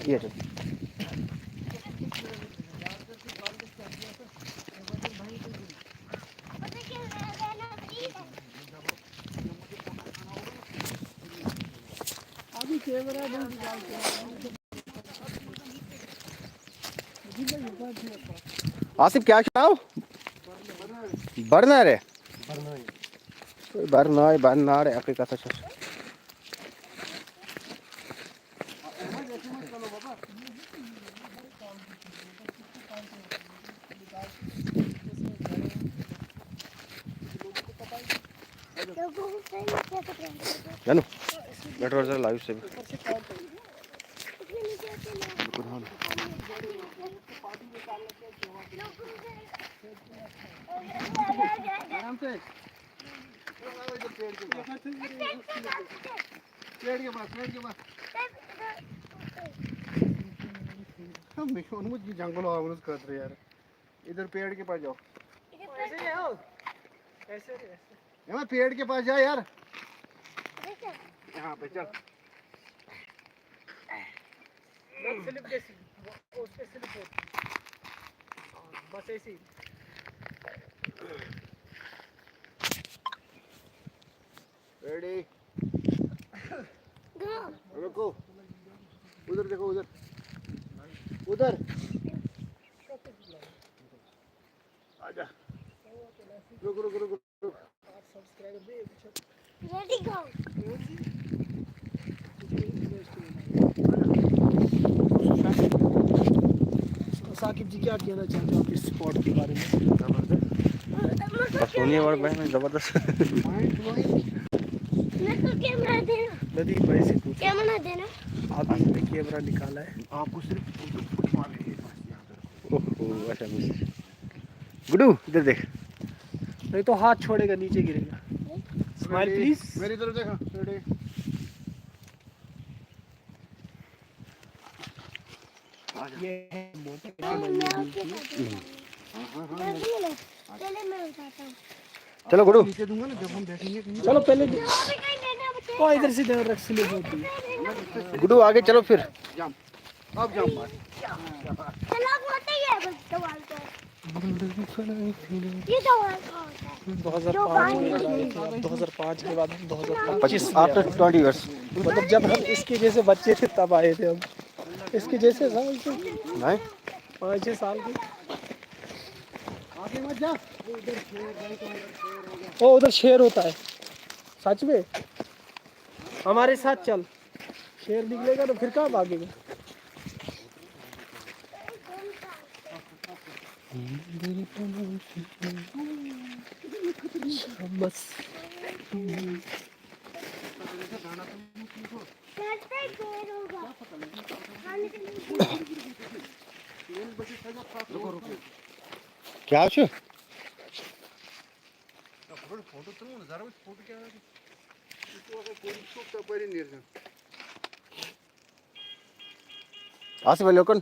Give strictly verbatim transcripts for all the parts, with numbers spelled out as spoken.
ये तो। आसिफ, क्या नाव? बरनारे। बरनारे, बरनारे, अकई कथा छस। जानो, बैठो जरा लाइव से भी। आराम से। पेड़ के पास, पेड़ के पास। ہم، مےٚ چھُ اوٚنمُت یہِ جنگل ہاونَس خٲطرٕ یار۔ इधर पेड़ के पास जाओ। ऐसे ही आओ। ऐसे, ऐसे। ये पेड़ के पास जा यार। यहाँ पे चल। स्लिप जैसी, वो, उस पे स्लिप होती है। बस ऐसे ही। रेडी। रुको। उधर देखो, उधर। उधर। आजा। रुक, रुक, रुक, रुक। रेडी गो। साकिब जी, क्या कहना चाहते हो आप इस स्पॉट के बारे में? जबरदस्त। बस होने वाला भाई में जबरदस्त। मेरे को कैमरा देना। नदी भाई से पूछ। कैमरा देना। अभी इसने कैमरा निकाला है। आपको सिर्फ फोटो, फोटो मारने के लिए बस यहाँ पे। ओहो, अच्छा मिस। गुड्डू, इधर देख। नहीं तो हाथ छोड़ेगा, नीचे गिरेगा। Smile please. मेरी तरफ देखा, रेडी। ये है मोटर। चलो गुड्डू। चलो पहले। ओ, इधर से ध्यान रख, स्लिप होती है। गुड्डू, आगे चलो फिर। अब जंप मार। चलो, अब होते ही है बस दीवार पे। ये दीवार का होता है। दो हज़ार पाँच के बाद, दो हज़ार पाँच के बाद, दो हज़ार पच्चीस में आया। After twenty years. मतलब, जब हम इसके जैसे बच्चे थे, तब आए थे हम। इसके जैसे था, इसके नहीं। पाँच छः साल के। आगे मत जा। ओ, उधर शेर होता है। सच में? हमारे साथ चल। शेर निकलेगा तो फिर कहाँ भागेगा? बस। کیٛاہ چھُ؟ آصف علی کُن۔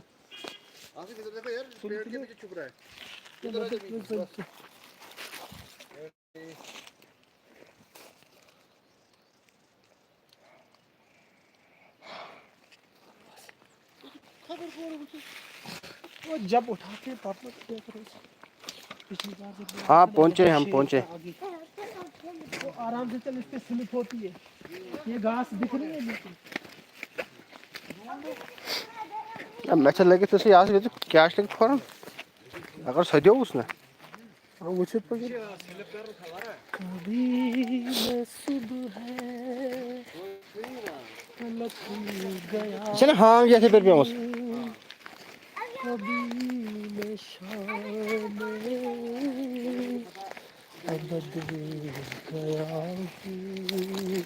वो जब उठा के पापा क्या करो, पिछली बार जब हाँ, पहुंचे, हम पहुंचे। आगे। तो आराम से चल, इस पे स्लिप होती है। ये घास दिख रही है बिल्कुल। अब मैं चल लगे तो सही, यहाँ से तो क्या लगे फौरन। अगर सही हो उसने। हाँ, वो छुप गया। अभी मैं सुबह है, लग गया। चल, हाँ, जैसे फिर भी हम उस। अभी मैं शाम अबद गया हूँ।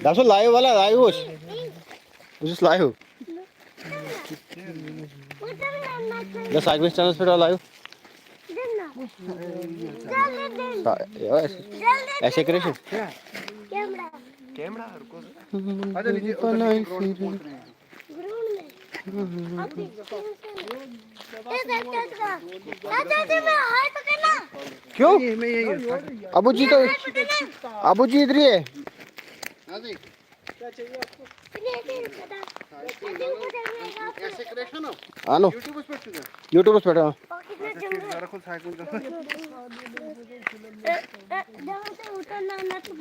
That's a live वाला, live उस। Just live. या साइडवेज चैनल पे डाला आयो। सा-, यार, ऐसे, ऐसे करे से। कैमरा। कैमरा, रुको। अरे नीचे, उधर नीचे ग्राउंड पे पहुंच रहे हैं। क्यों? ये, मैं यही हूँ। अबू जी तो, अबू जी इधर ही है। हाँ जी। کیٛاہ چاہیے آپ کو؟ پلیٹ ہے، پتا۔ ایسے کریش ہے نا؟ اَنو۔ YouTubeس پٮ۪ٹھ چھُ یہِ؟ YouTubeس پٮ۪ٹھ، آ۔ پاکٹ میں اچھا، ٹھیٖک، جمع۔ ذرا کھول سایہِ کُن۔ اے، اے، اے، جمع سے اترنا نہ تو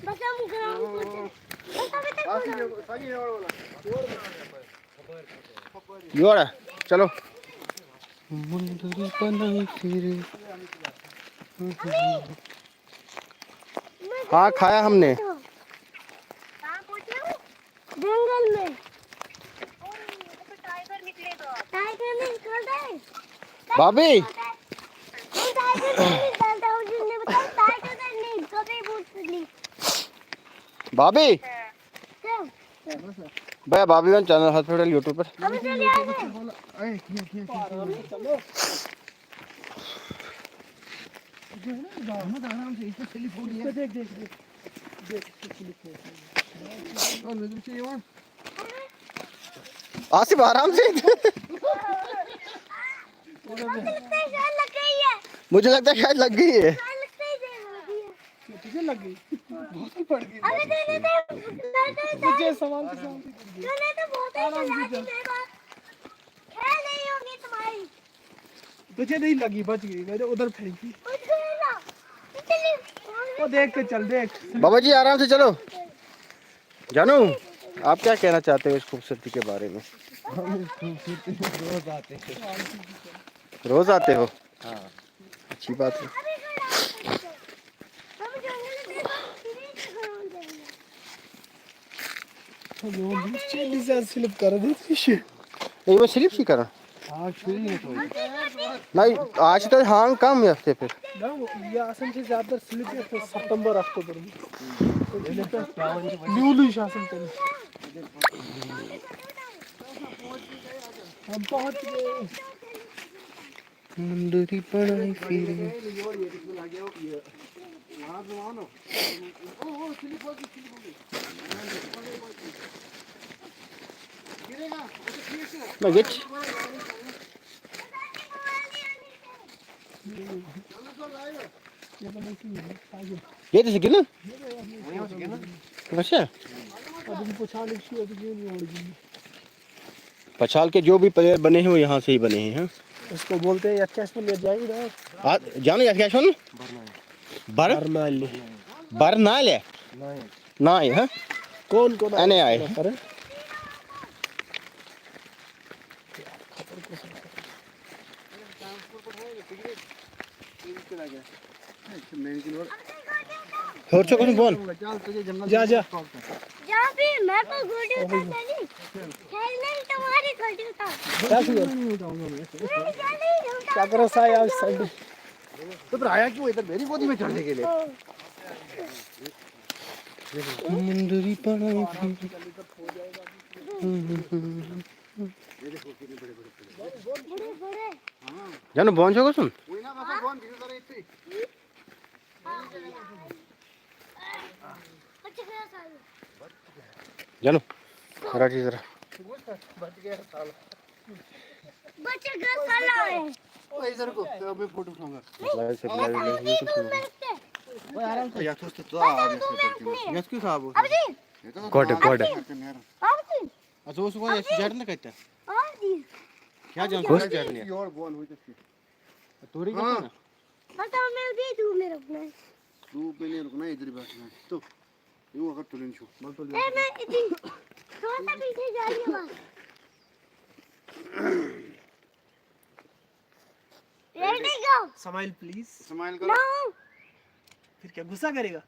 بس ہم گراؤنڈ کو چلے۔ بس ہمیں تک آ، سا یہ، سا یہ والا۔ یورٕ، چلو۔ مُنٛدرِ بَنٲے پھِرِ۔ ہاں، کھایا ہم نے۔ کہاں پہنچے ہو؟ جنگل میں۔ ٹائیگر نکلے گا۔ ٹائیگر نہیں، کھڑا ہے۔ بابی۔ ٹائیگر نہیں، ڈالتا ہوں، جن نے بتایا، ٹائیگر نہیں، کبھی بوٹ نہیں۔ بابی۔ کیا؟ بھیا، بابی جان چینل ہتھ پٮ۪ٹھ، YouTube پٮ۪ٹھ۔ ابھی چلے آئے ہیں۔ اے، کھیل، کھیل، کھیل، کھیل۔ آرام سے، آرام سے، اس میں سلپ ہو گئی ہے۔ دیکھ، دیکھ، دیکھ۔ دیکھ، اس کو سلپ ہو گئی۔ اور نظر سے یہ وہاں۔ آصف، آرام سے۔ مجھے لگتا ہے شاید لگ گئی ہے۔ مجھے لگتا ہے شاید لگ گئی ہے۔ شاید لگتا ہے شاید لگ گئی ہے۔ تجھے لگ گئی؟ بہت ہی پڑ گئی۔ ابھی تو نہیں تھا، نہیں تھا، مجھے سوال کے سوال۔ تو نہیں تو بہت ہی آرام سے چلا جا۔ کے میرے پاس۔ خیر نہیں ہوگی تمہاری۔ تجھے نہیں لگی، بچ گئی، میں نے ادھر پھینکی۔ اس کو ہے نا، اس لیے وہ دیکھ کے چل، دیکھ۔ بابا جی، آرام سے چلو۔ جانو، آپ کیا کہنا چاہتے ہو اس خوبصورتی کے بارے میں؟ ہم اس خوبصورتی میں روز آتے ہیں۔ روز آتے ہو؟ ہاں۔ اچھی بات ہے۔ ہم جنگل میں دیکھو، چیلی زیادہ سلپ کر دیتی۔ یہ میں سلپ ہی کرا۔ آج چھُ یہِ نہٕ توتہِ۔ نہ، آز چھِ تۄہہِ ہانٛگ کم یَتھ تہِ پٮ۪ٹھ۔ نہ، یہِ آسان چھِ زیادٕ تر سِلِپ یَتھ منٛز ستمبر، اکتوبر منٛز۔ ییٚلہِ پٮ۪ٹھ نیوٗلٕے چھُ آسان تٔمِس۔ ہم پہنچ گئے۔ مُنٛدرِ بَنٲے پھِرِ۔ نہ، ییٚتہِ چھِ۔ ییٚتہِ چھِ گِنٛدان؟ اچھا۔ پچھال کے جو بھی پلیئر بنے ہیں، وہ یہاں سے ہی بنے ہیں، ہاں۔ اس کو بولتے ہیں، یتھ کیٛاہ چھِ ونان، یتھ جایہِ ناو؟ آ، جانو، یتھ کیٛاہ چھِ ونان؟ بر-، برنالہِ۔ برنالہِ؟ نایہِ، ہاں؟ کون کون این اے آئی۔ نفر؟ ہیوٚر چھُ گژھُن بۄن۔ جا، جا۔ جہاں بھی میرے کو گوڈی اٹھاتا نہیں، کھیلنے میں تمہاری گوڈی اٹھاؤ۔ کیا کیا؟ میں جا نہیں ہوں۔ چکرس آئے آج سنڈے۔ تو پھر آیا کیوں ادھر میری گودی میں چڑھنے کے لیے؟ مندری پڑھائی پھر۔ بڑے، بڑے۔ جانو، بۄن چھُ گژھُن؟ وۄنۍ نا گژھو بۄن، بِہِو ذرا ییٚتھی۔ جانو، رٹ یہِ ذرا۔ بچے گا سالہ ہے۔ او، ادھر کو، تو میں فوٹو اٹھاؤں گا۔ یتھ اوس تہٕ ژٕ آو یتھ پٮ۪ٹھ کِنۍ۔ یتھ کیُتھ آب اوس؟ ابھی۔ یتھ اوس گۄڈٕ، آب گۄڈٕ۔ یتھ پٮ۪ٹھ نیران۔ ابھی۔ اَتھ اوس گۄڈٕ یتھ جڑ نہٕ کتہِ؟ ابھی۔ کیٛاہ جان، یور بۄن ہُتہِ چھُ۔ توٗرۍ ہاں۔ گژھو نا۔ بتاؤ، میں بھی دھوپ میں رکنا ہے۔ دھوپ میں نہیں رکنا ہے، ادھر ہی بیٹھنا ہے۔ تو، یوں اگر تُلٕنۍ چھُو۔ اے، میں اتنی، تھوڑا سا پیچھے جائیے بس۔ Ready go. Smile, please. Smile کرو۔ No. پھر کیا غصہ کرے گا؟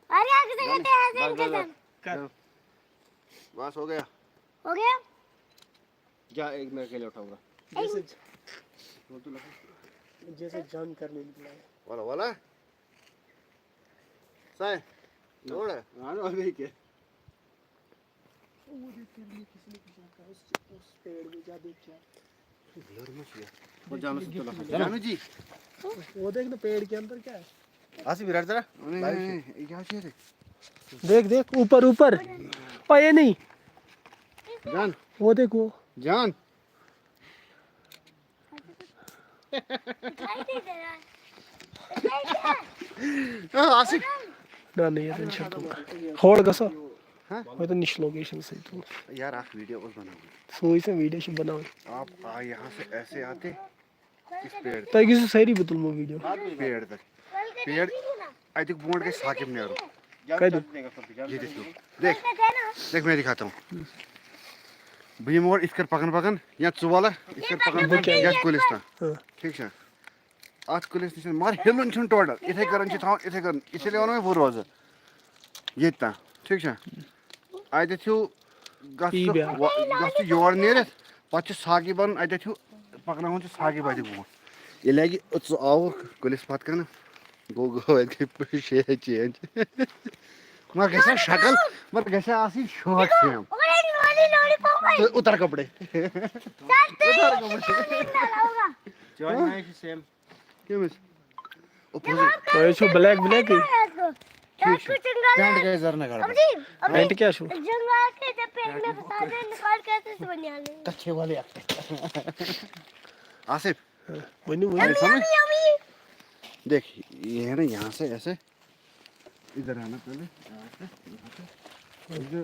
ارے، آگے سے کہتے ہیں، ایسے بس، بس، بس۔ کر۔ بس، ہو گیا۔ ہو گیا؟ جا، ایک میں اکیلے اٹھاؤں گا۔ جیسے، جیسے جنگ کرنے نکلا ہے۔ والا، والا۔ سائے، جوڑ ہے۔ ہاں، اور نہیں کیا؟ وہ دیکھ، تیرے لیے کسی نے کچھ رکھا ہے، اس، اس پیڑ میں جا دیکھ کیا۔ وہ جانو سے تُلان۔ جانو جی۔ وہ دیکھ نا، پیڑ کے اندر کیا ہے؟ آصف، ادھر ذرا۔ نہیں، نہیں، نہیں، یہ کیا چیز ہے؟ دیکھ، دیکھ، اوپر، اوپر۔ او، یہ نہیں۔ جان۔ وہ دیکھ، وہ۔ جان۔ ہاں، آصف۔ نہ، نہ، ییٚتٮ۪ن چھِ تُلان۔ ہورٕ گژھو۔ ہاں؟ وۄنۍ تہٕ نِش location سۭتۍ تُل۔ यार, आप वीडियो उस बनाओ। سُے چھِ ویٖڈیو چھِ بَناوٕنۍ۔ आप आ, यहाँ से ऐसे आते, इस पेड़, تۄہہِ گٔژھِو سٲری بہٕ تُلمو ویٖڈیو۔ पेड़ तक, पेड़, اَتیُک برونٛٹھ گژھِ ثاقب نیرُن۔ کَتہِ؟ ये देखो, देख, मैं दिखाता हूँ। بہٕ یِمہٕ اور یِتھ کٔنۍ پَکان پَکان، یا ژٕ وَلہٕ یِتھ کٔنۍ پَکان پَکان یَتھ کُلِس تام۔ ہاں۔ ٹھیٖک چھا؟ اَتھ کُلِس نِش چھِنہٕ، مگر ہِلُن چھُنہٕ ٹوٹَل، یِتھَے کٔنۍ چھِ تھاوُن، یِتھَے کٔنۍ، اِسی لیے وَنو مےٚ بہٕ روزٕ ییٚتہِ تام۔ ٹھیٖک چھا؟ اَتٮ۪تھ ہیوٗ گژھ یی ژٕ بیٛاکھ۔ وَ-، گژھ ژٕ یور نیٖرِتھ، پَتہٕ چھُ ثاقبَن اَتٮ۪تھ ہیوٗ پَکناوُن چھُ ثاقب اَتہِ برونٛٹھ۔ ییٚلہِ اَکہِ ژٕ آوُکھ کُلِس پَتہٕ کَنہٕ، گوٚو، گوٚو، اَتہِ گٔے شے change۔ مگر گژھِ ہا شکل، مگر گژھِ ہا آسٕنۍ شوق سیم۔ تہٕ اُتر کپڑے۔ چون میں سیم۔ کٔمِس؟ تۄہہِ چھُو black black-ٕے۔ ٹھیٖک چھُ۔ پینٹ گژھِ زرنہٕ گڑبڑ۔ پینٹ کیٛاہ چھُو؟ تَتھ چھے والی اکھ۔ ہاں، ؤنِو، ؤنِو۔ آئی سمجھ؟ دیکھ، یہ ہے نا یہاں سے ایسے، ادھر آنا پہلے۔ ادھر،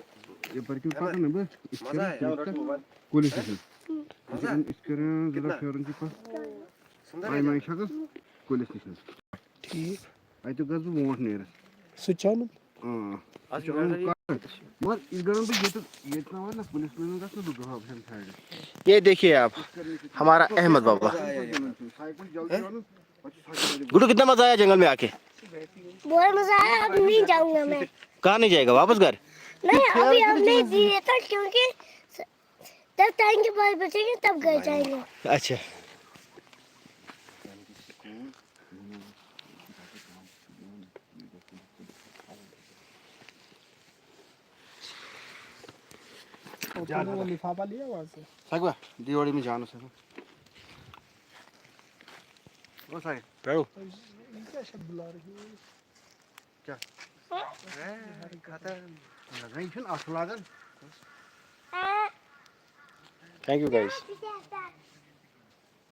یہ پر کیوں پکڑ نا بس؟ اس طرح، اس طرح۔ کُلِس نِش۔ اس طرح ذرا پھیرُن چھُ پتھ۔ آئی مائی شخص، کُلِس نِش۔ ٹھیٖک۔ اَتہِ گژھٕ بہٕ وونٛٹھ نیرَس۔ سُہ تہِ چھُ اَنُن۔ اۭں۔ اَتھ چھُ اَنُن کَٹھ۔ مگر یہِ گَرَن بہٕ ییٚتہِ، ییٚتہِ نہ وَنَس پُلِس مینَن گژھٕ نہٕ بہٕ گاو ہٮ۪مہٕ سایڈَس۔ یہ دیکھیے آپ، ہمارا احمد بابا۔ سایکل جلدی اَنُن، پَتہٕ چھُ سایکل گڈو، کتنا مزہ آیا جنگل میں آ کے؟ बहुत मजा आया, अब नहीं जाऊंगा मैं। کہاں نہیں جائے گا؟ واپس گھر؟ नहीं, अभी हम नहीं दिए था क्योंकि स- तब टाइम के बाद बचेंगे, तब घर जाएंगे। اچھا۔ اور تم نے وہ لفافہ لیا وہاں سے؟ سایکل دی اوڑی میں جانَس۔ او سایکل۔ بیٚہو۔ یہ کیا شب بلا رہی ہے؟ کیا؟ اے، ختم۔ لگان، یہِ چھُنہٕ اَتھ لاگان۔ Thank you guys۔